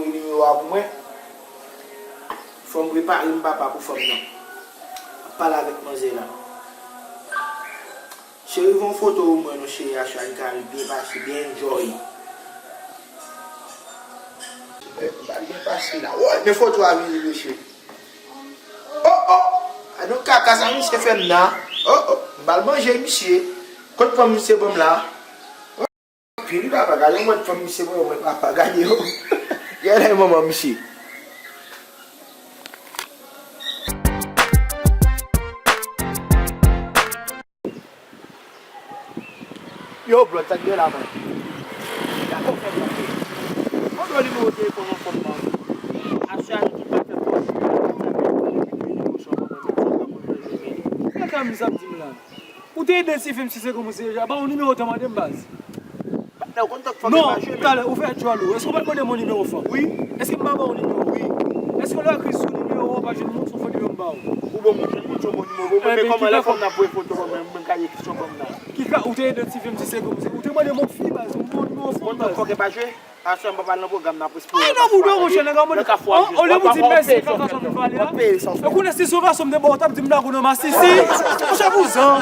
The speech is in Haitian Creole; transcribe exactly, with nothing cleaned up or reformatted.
Nimewo a pou mwen. Fò m prepare m papa pou fanm nan. Ap pale avèk manzè la. Cheri, voye yon foto pou mwen non cheri, Asha, li ka byen pase, byen enjoy. Eh, m pa byen pase la. Woy, men foto a vini mesye. Oh, oh! A non kaka sa misye fè m nan. Oh, oh! M pral manje misye. Kot fanm misye ban m la? Anpil wi papa, gade yon mòd fanm misye ban mwen papa, gade yo. Gade manman misye. Yo, Blood, sa k gen la, man? Gade w fè m la. Mande w nimewo telefòn yon fanm nan. Aswè a, nou tout pa fè pòz. Nimewo sa w ban mwen, sa w ban mwen, jwenn li. Kaka m sa m di m la. Ou te ede ti fi m si se kòmanse deja. Ba yon nimewo w te mande m, baz. Patnè, ou konn tan k fanm yo pa jwe, men. Non, talè, ou fè djòl ou. Èske ou pa t mande m yon nimewo fanm? Wi. Èske m pa ba w nimewo? Wi. Èske lè w ekri sou nimewo a, ou pa jwenn moun, se yon fo nimewo m ba w? Ou bon moun, jwenn moun, se yon bon nimewo. Ebyen, men kòman lè fanm nan voye foto ban mwen, mwen ka di ki se yon fanm nan? Ki ka, ou te ede ti fi m si se kòmanse. Ou te mande m yon fi, baz, ou bon nimewo fanm, baz. Ou konn tan k fòkè pa jwe? Aswè m pa pral nan pwogram nan pou espere. Ay, nan bouda, monchè, nèg la mande. Olye pou di mèsi, kaka sa m vin pale a. E kounye a si se yon gason m te ba w, w t ap di m dago nan masisi. Monchè, vouzan.